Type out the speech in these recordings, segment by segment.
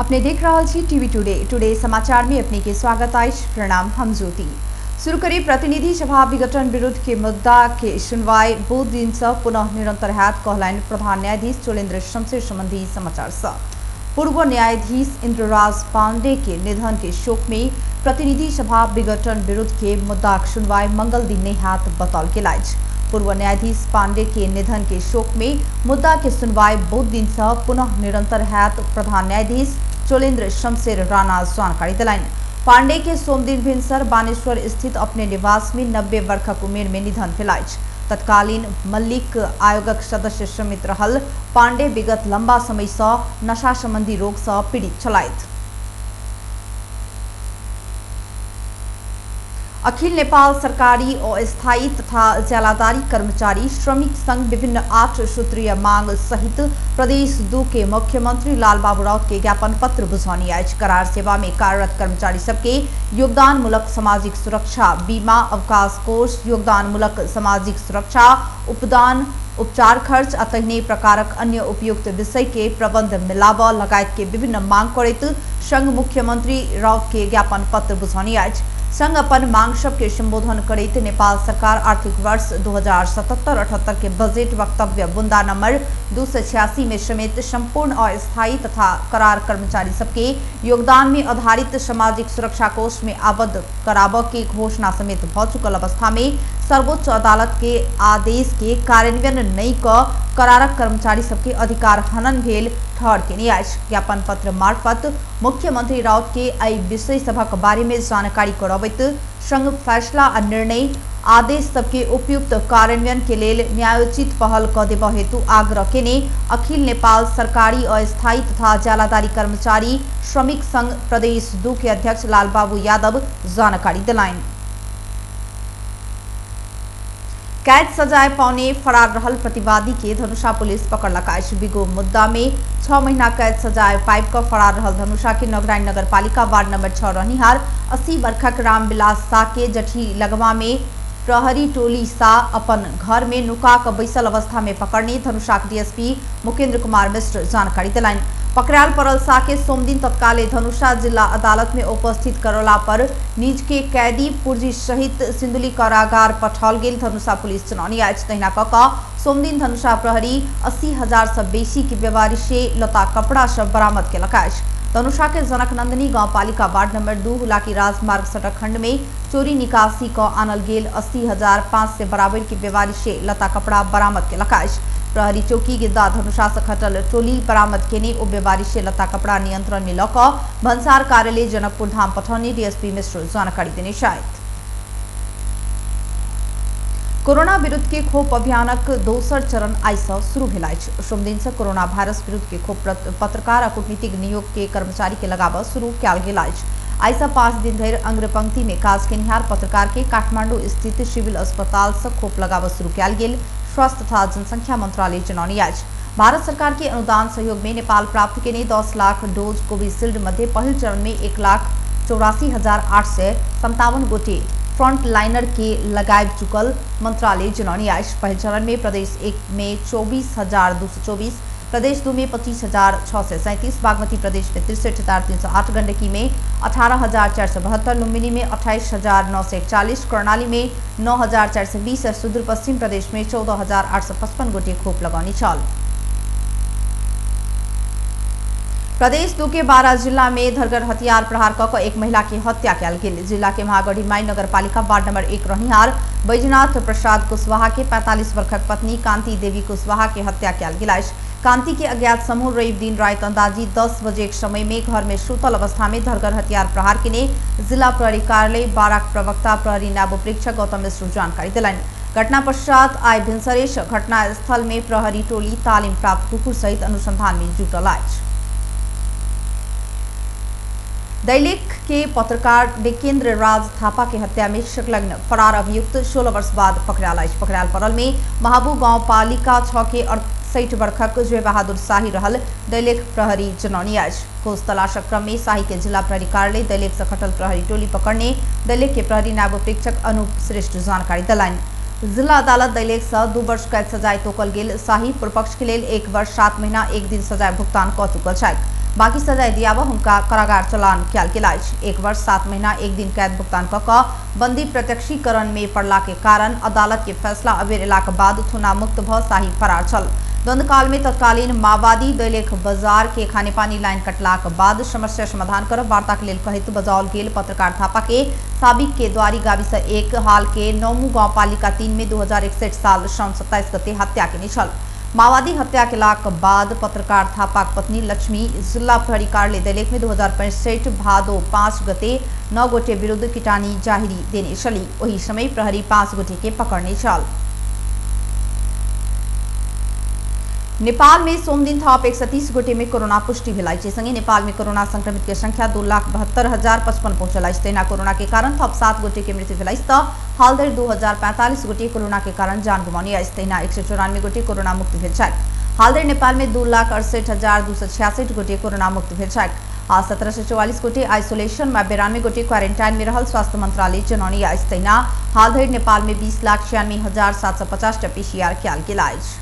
अपने देख रहल छी टीवी टुडे। टुडे समाचार में अपने के स्वागत अछि। प्रणाम, हम ज्योति। शुरू करी प्रतिनिधि सभा विघटन विरुद्ध के मुद्दा के सुनवाई बुध दिन से पुनः निरंतर हैत कहलनि प्रधान न्यायाधीश चोलेन्द्र शमशेर संबंधी समाचार से। पूर्व न्यायाधीश इंद्रराज पांडे के निधन के शोक में प्रतिनिधि सभा विघटन विरुद्ध के मुद्दा के सुनवाई मंगल दिन नहीं हैत बताओल गेल अछि। पूर्व न्यायाधीश पांडे के निधन के शोक में मुद्दा के सुनवाई बुध दिन से पुनः निरंतर हैत प्रधान न्यायाधीश चोलेन्द्र शमशेर राणा जानकारी दिलनि। पांडे के सोमदिन भिनसर बानेश्वर स्थित अपने निवास में 90 वर्षक उमेर में निधन भेल अछि। तत्कालीन मल्लिक आयोगक सदस्य समेत रहल पांडे विगत लंबा समय से नशा संबंधी रोग से पीड़ित छलथि। अखिल नेपाल सरकारी अस्थायी तथा ज्यालादारी कर्मचारी श्रमिक संघ विभिन्न 8 सूत्रीय मांग सहित प्रदेश 2 के मुख्यमंत्री लालबाबू राउत के ज्ञापन पत्र बुझौनी अछि। करार सेवा में कार्यरत कर्मचारी सबके योगदानमूलक सामाजिक सुरक्षा बीमा, अवकाश कोष, योगदानमूलक सामाजिक सुरक्षा उपदान, उपचार खर्च आ तहिने प्रकारक अन्य उपयुक्त विषय के प्रबंध मिलाब लगायत के विभिन्न मांग करैत संघ मुख्यमंत्री राउत के ज्ञापन पत्र बुझौनी अछि। संघ अपन मांग सब के संबोधन करैत नेपाल सरकार आर्थिक वर्ष 2077-78 के बजट वक्तव्य बुंदा नंबर 286 में समेत संपूर्ण अस्थायी तथा करार कर्मचारी सबके योगदान में आधारित सामाजिक सुरक्षा कोष में आबद्ध कराब के घोषणा समेत भ चुकल अवस्था में सर्वोच्च अदालत के आदेश के कार्यान्वयन नहीं क करारक कर्मचारी सबके अधिकार हनन भेल ठहर केने अछि। ज्ञापन पत्र मार्फत मुख्यमंत्री राउत के एहि विषय सभक बारे में जानकारी करबैत संघ फैसला आ निर्णय आदेश सबके उपयुक्त कार्यान्वयन के लेल न्यायोचित पहल क देब हेतु आग्रह केने अखिल नेपाल सरकारी अस्थायी तथा ज्यालादारी कर्मचारी श्रमिक संघ प्रदेश 2 के अध्यक्ष लालबाबू यादव जानकारी दिलनि। कैद सजाय पाउने फरार रहल प्रतिवादी के धनुषा पुलिस पकड़लक अछि। बिगो मुद्दा में 6 महीना कैद सजाय पाबि कऽ फरार रहल धनुषा के नगराइन नगरपालिका वार्ड नंबर 6 रहनिहार 80 वर्षक रामविलास शाह के जठी लगवा में प्रहरी टोली शाह अपन घर में नुका कऽ बैसल अवस्था में पकड़ने धनुषा के डीएसपी मुकेंद्र कुमार मिश्र जानकारी दिलनि। पकड़ायल पड़ल शाह के सोमदिन तत्काले धनुषा जिला अदालत में उपस्थित करौला पर निज के कैदी पुर्जी सहित सिंधुली कारागार पठाओल गेल धनुषा पुलिस जनौनी अछि। तहिना कऽ कऽ सोमदिन धनुषा प्रहरी 80,000 से बेसी के बेवारिशे लता कपड़ा सब बरामद केलक अछि। धनुषा के जनकनंदनी गांवपालिका वार्ड नंबर 2 हुलाकी राजमार्ग सड़क खंड में चोरी निकासी क आनल गेल 80,500 बराबर के बेवारिशे लता कपड़ा बरामद केलक अछि। प्रहरी चौकी गिद्दा धनुषा से खटल टोली बरामद केने ओ बेवारिशे लता कपड़ा नियंत्रण में लऽ कऽ भन्सार कार्यालय जनकपुर धाम पठौने डीएसपी मिश्र जानकारी देने छथि। कोरोना विरुद्ध के खोप अभियानक दोसर चरण आइ से शुरू भेल अछि। सोमदिन से कोरोना वायरस विरुद्ध के खोप पत्रकार आ कूटनीतिक नियोग के कर्मचारी के लगाबऽ शुरू कयल गेल अछि। आइ से 5 दिन धरि अग्रपंक्ति में काज केनिहार पत्रकार के काठमांडू स्थित सिविल अस्पताल से खोप लगाबऽ शुरू कयल गेल स्वास्थ्य तथा जनसंख्या मंत्रालय जनौने अछि। भारत सरकार के अनुदान सहयोग में नेपाल प्राप्त केने 10 लाख डोज कोविशील्ड मध्य पहिल चरण में 1,84,857 गोटे फ्रंटलाइनर के लगाबि चुकल मंत्रालय जनौने अछि। पहिल चरण में प्रदेश 1 में 24,224, प्रदेश 2 में 25,637, बागमती प्रदेश में 63,308, गंडकी में 18,472, लुम्बिनी में 28,941, कर्णाली में 9,420 आ सुदूर पश्चिम प्रदेश में 14,855 गोटे खोप लगौने छल। प्रदेश 2 के 12 जिला में धरगर हथियार प्रहार कऽ एक महिला के हत्या कयल गेल। जिला के महागढ़ी माई नगरपालिका वार्ड नंबर 1 रहनिहार बैजनाथ प्रसाद कुशवाहा के 45 वर्षक पत्नी कांति देवी कुशवाहा के हत्या कयल गेल अछि। कांति के अज्ञात समूह रवि दिन राति अंदाजी 10 बजे के समय में घर में सुतल अवस्था में धरगर हथियार प्रहार केने जिला प्रहरी कार्यालय बाराक प्रवक्ता प्रहरी नायब उपरीक्षक गौतम मिश्र जानकारी दिलनि। घटना पश्चात आइ भिनसरे घटना स्थल में प्रहरी टोली तालीम प्राप्त कुकुर सहित अनुसंधान में जुटल अछि। दैलेख के पत्रकार डेकेन्द्र राज थापा के हत्या में संलग्न फरार अभियुक्त 16 वर्ष बाद पकड़ायल अछि। पकड़ायल पड़ल में महाबू गांवपालिका 6 के 68 वर्षक जय बहादुर शाही रहल दैलेख प्रहरी जनौनी अछि। खोज तलाशक क्रम में शाही के जिला प्रहरी कार्यालय दैलेख से खटल प्रहरी टोली पकड़ने दैलेख के प्रहरी नायब उपरीक्षक अनूप श्रेष्ठ जानकारी दिलनि। जिला अदालत दैलेख से 2 वर्ष कैद सजाय तोकल गेल शाही पूर्वपक्ष के लेल 1 वर्ष 7 महीना 1 दिन सजाय भुगतान कऽ चुकल छथि। बाकी सजाय दियाबऽ हुनका कारागार चलान कयल गेल अछि। 1 वर्ष 7 महीना 1 दिन कैद भुगतान कऽ कऽ बंदी प्रत्यक्षीकरण में पड़ला के कारण अदालत के फैसला अबेर एलाक बाद थुना मुक्त भऽ शाही फरार छल। द्वंद्वकाल में तत्कालीन माओवादी दैलेख बाजार के खानेपानी लाइन कटलाक बाद समस्या समाधान करब वार्ता के लेल कहैत बजाओल गेल पत्रकार थापा के साबिक के द्वारी गावी से 1 हाल के नौमू गांवपालिका 3 में 2061 साल श्रावण 27 गते हत्या केने छल। माओवादी हत्या केलाक बाद पत्रकार थापाक पत्नी लक्ष्मी जिला प्रहरी कार्यालय दैलेख में 2065 भादो 5 गते 9 गोटे विरुद्ध किटानी जाहिरी देने छली। ओहि समय प्रहरी 5 गोटे के पकड़ने छल। नेपाल में सोमदिन थप 130 गोटे में कोरोना पुष्टि भेल अछि। संगे नेपाल में कोरोना संक्रमित के संख्या 2,72,055 पहुंचल अछि। तहिना कोरोना के कारण थप 7 गोटे के मृत्यु भेल अछि त हाल धरि 2,045 गोटे कोरोना के कारण जान गुमाउने अछि। तहिना 194 गोटे कोरोना मुक्त भेल छथि। हाल धरि नेपाल में 2,68,266 गोटे कोरोना मुक्त भेल छथि आ 1,744 गोटे आइसोलेशन में 92 गोटे क्वारेंटाइन में रहल स्वास्थ्य मंत्रालय जनौने अछि। तहिना हाल धरि नेपाल में 20,96,750 टा पीसीआर कयल गेल अछि।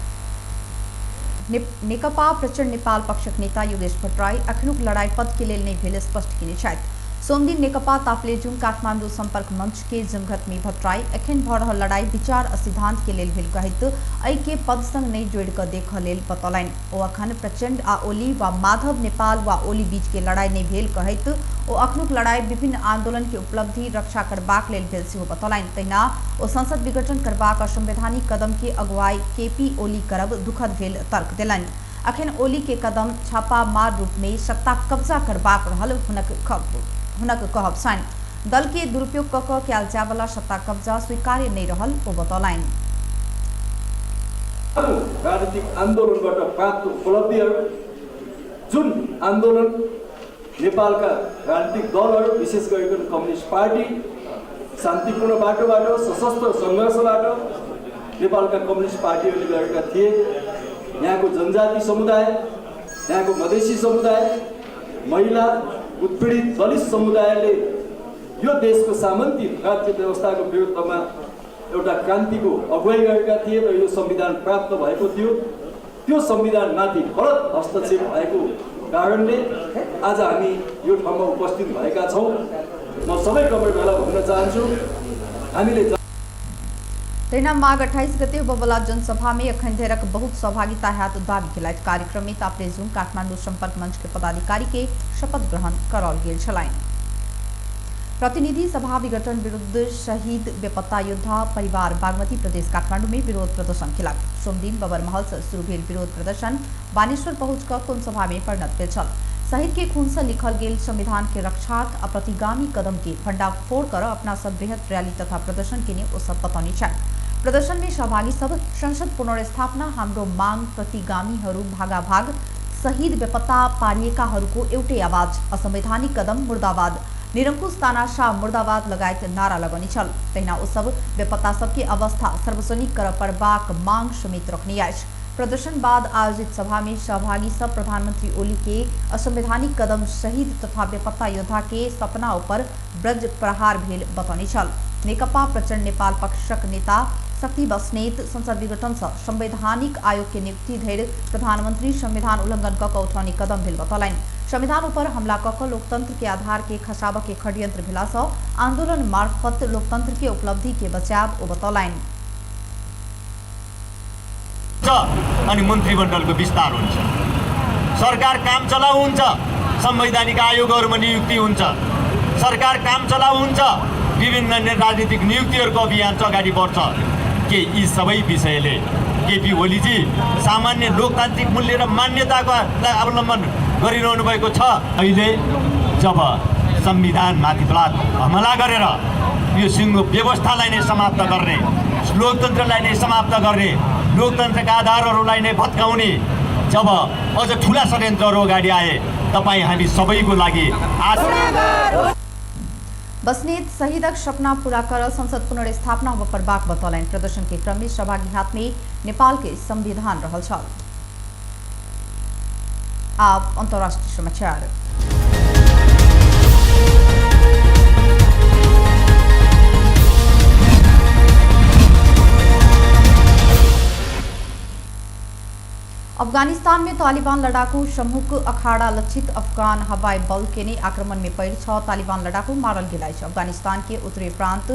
नेकपा प्रचण्ड नेपाल पक्षक नेता योगेश भट्टराई अखनुक लड़ाई पद के लेल नहि भेल स्पष्ट केने छथि। सोमदिन नेकपा ताप्लेजुङ काठमाडौँ सम्पर्क मंच के जमघट में भट्टराई एखन भऽ रहल लड़ाई विचार आ सिद्धांत के लेल भेल कहैत एहि के पद संग नहि जोड़ि कऽ देखऽ लेल बतौलनि। ओ अखन प्रचण्ड आ ओली वा माधव नेपाल वा ओली बीच के लड़ाई नहि भेल कहैत ओ अखनुक लड़ाई विभिन्न आंदोलन के उपलब्धि रक्षा करबाक लेल भेल सेहो बतौलनि। तहिना ओ संसद विघटन करबाक असंवैधानिक कदम के अगुवाई केपी ओली करब दुखद भेल तर्क देलनि। अखन ओली के कदम छापामार रूप में सत्ता कब्जा करबाक रहल हुनक कहब छनि। दल के दुरुपयोग कऽ कऽ कयल जायवला सत्ता कब्जा स्वीकार्य नहि रहल ओ बतौलनि। राजनीतिक आन्दोलनबाट प्राप्त उपलब्धिहरू, जुन आन्दोलन नेपालका राजनीतिक दलहरू विशेष गरिकन कम्युनिस्ट पार्टी शान्तिपूर्ण बाटोबाट सशस्त्र सङ्घर्षबाट नेपालका कम्युनिस्ट पार्टीहरूले गरेका थिए, यहाँको जनजाति समुदाय, यहाँको मधेसी समुदाय, महिला, उत्पीडित दलित समुदायले यो देशको सामन्ती राज्य व्यवस्थाको विरुद्धमा एउटा क्रान्तिको अगुवाई गरेका थिए र यो संविधान प्राप्त भएको थियो। त्यो संविधानमाथि गलत हस्तक्षेप भएको कारणले आज हामी यो ठाउँमा उपस्थित भएका छौँ। म सबै कमरेडहरूलाई भन्न चाहन्छु, हामीले तहिना माघ 28 गते होबयवला जनसभा में अखन धरिक बहुत सहभागिता हैत दावी केलथि। कार्यक्रम में ताप्लेजुङ काठमाडौँ सम्पर्क मंच के पदाधिकारी के शपथ ग्रहण कराओल गेल छलनि। प्रतिनिधि सभा विघटन विरुद्ध शहीद बेपत्ता योद्धा परिवार बागमती प्रदेश काठमाडौँ में विरोध प्रदर्शन केलक। सोमदिन बबरमहल से शुरू भेल विरोध प्रदर्शन बानेश्वर पहुँच कऽ कोन सभा में परिणत भेल छल। शहीद के खून से लिखल गेल संविधान के रक्षार्थ आ प्रतिगामी कदम के भंडाफोड़ कर अपना सब बृहद रैली तथा प्रदर्शन के ओ सब बतौने छथि। प्रदर्शन में सहभागी सब संसद पुनर्स्थापना हाम्रो मांग प्रतिगामीहरू भागाभाग शहीद बेपत्ता पारिएकाहरूको एउटै आवाज असंवैधानिक कदम मुर्दाबाद निरंकुश तानाशाह मुर्दाबाद लगायत नारा लगौने छल। तहिना ओ सब बेपत्ता सबके अवस्था सार्वजनिक कर पड़बाक मांग समेत रखने अछि। प्रदर्शन बाद आयोजित सभा में सहभागी सब प्रधानमंत्री ओली के असंवैधानिक कदम शहीद तथा बेपत्ता योद्धा के सपना ऊपर ब्रज प्रहार भेल बतौने छल। नेकपा प्रचण्ड नेपाल पक्षक नेता शक्ति बस्नेत संसद विघटन से संवैधानिक आयोग के नियुक्ति धरि प्रधानमंत्री संविधान उल्लंघन कऽ कऽ उठौने कदम भेल बतौलनि। संविधान ऊपर हमला कऽ कऽ लोकतंत्र के आधार के खसाबऽ के षड्यंत्र भेला सँ आंदोलन मार्फत लोकतंत्र के उपलब्धि के बचाव ओ बतौलनि। अनि मन्त्रीमण्डलको विस्तार हुन्छ, सरकार काम चलाउ हुन्छ, संवैधानिक आयोगहरूमा नियुक्ति हुन्छ, सरकार काम चलाउ हुन्छ, विभिन्न राजनीतिक नियुक्तिहरूको अभियान चाहिँ अगाडि बढ्छ। के यी सबै विषयले केपी ओलीजी सामान्य लोकतान्त्रिक मूल्य र मान्यताको अवलम्बन गरिरहनु भएको छ? अहिले जब संविधानमाथि बलात् हमला गरेर यो सिङ्गो व्यवस्थालाई नै समाप्त गर्ने, लोकतन्त्रलाई नै समाप्त गर्ने, लोकतन्त्रका आधारहरूलाई नै भत्काउने जब अझ ठुला षड्यन्त्रहरू अगाडि आए, तपाईँ हामी सबैको लागि आज बस्नेत शहीदक सपना पूरा कर संसद पुनर्स्थापना होबय पड़बाक बतौलनि। प्रदर्शन के क्रम में सहभागी हाथ में नेपाल के संविधान रहल छल। आप अंतर्राष्ट्रीय समाचार। अफगानिस्तान में तालिबान लड़ाकू समूहक अखाड़ा लक्षित अफगान हवाई बल केने आक्रमण में पड़ि 6 तालिबान लड़ाकू मारल गेल अछि। अफगानिस्तान के उत्तरी प्रांत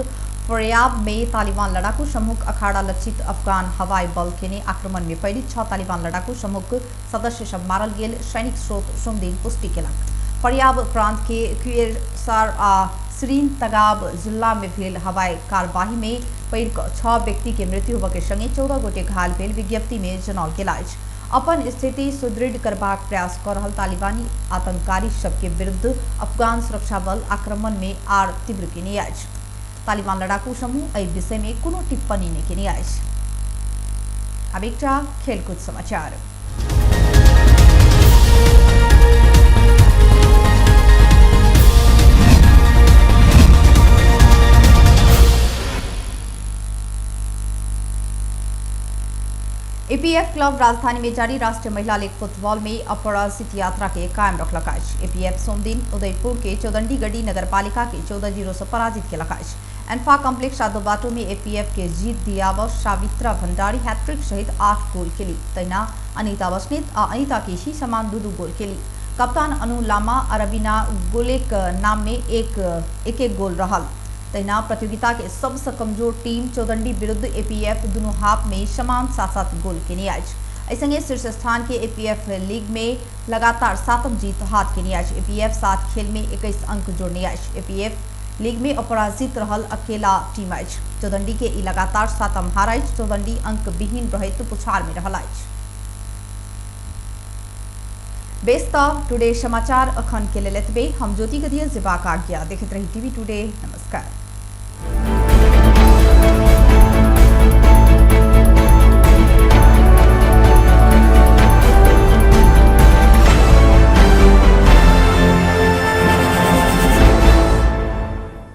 फरयाब में तालिबान लड़ाकू समूहक अखाड़ा लक्षित अफगान हवाई बल केने आक्रमण में पड़ि 6 तालिबान लड़ाकू समूहक सदस्य सब मारल गेल सैनिक स्रोत सोमदिन पुष्टि केलक। फरयाब प्रांत के क्यूएरसार आ श्रीन तगाब जिला में भेल हवाई कार्यवाही में पड़ि 6 व्यक्ति के मृत्यु होबय के संगे 14 गोटे घायल भेल विज्ञप्ति में जनाओल गेल अछि। अपन स्थिति सुदृढ़ करबाक प्रयास कऽ रहल तालिबानी आतंककारी सबके विरुद्ध अफगान सुरक्षा बल आक्रमण में आर तीव्र केने अछि। तालिबान लड़ाकू समूह एहि विषय में कोनो टिप्पणी नहि केने अछि। आब एकटा खेलकूद समाचार। एपीएफ क्लब राजधानी में जारी राष्ट्रीय महिला लीग फुटबॉल में अपराजित यात्रा के कायम रखलक अछि। एपीएफ सोमदिन उदयपुर के चौदंडीगढ़ी नगरपालिका के 14-0 से पराजित केलक अछि। एन्फा कॉम्प्लेक्स सादोबाटो में एपीएफ के जीत दियाब सावित्रा भंडारी हैट्रिक सहित 8 गोल केली। तहिना अनिता बस्नेत आ अनिता केसी समान 2-2 गोल केली। कप्तान अनु लामा आ रवीना गोलेक नाम में एक एक गोल रहल। तहिना प्रतियोगिता के सबसँ कमजोर टीम चौदंडी विरुद्ध एपीएफ दुनू हाफ में समान 7-7 गोल केने अछि। एहि संगे शीर्ष स्थान के एपीएफ लीग में लगातार 7म जीत हाथ केने अछि। एपीएफ 7 खेल में 21 अंक जोड़ने अछि। एपीएफ लीग में अपराजित रहल अकेला टीम अछि। चौदंडी के ई लगातार 7म हार अछि। चौदंडी अंक विहीन रहैत पुछार में रहल अछि। बेस त टुडे समाचार अखन के लेल एतबे। हम ज्योति गदिया जेबाक आज्ञा। देखैत रही टीवी टुडे। नमस्कार।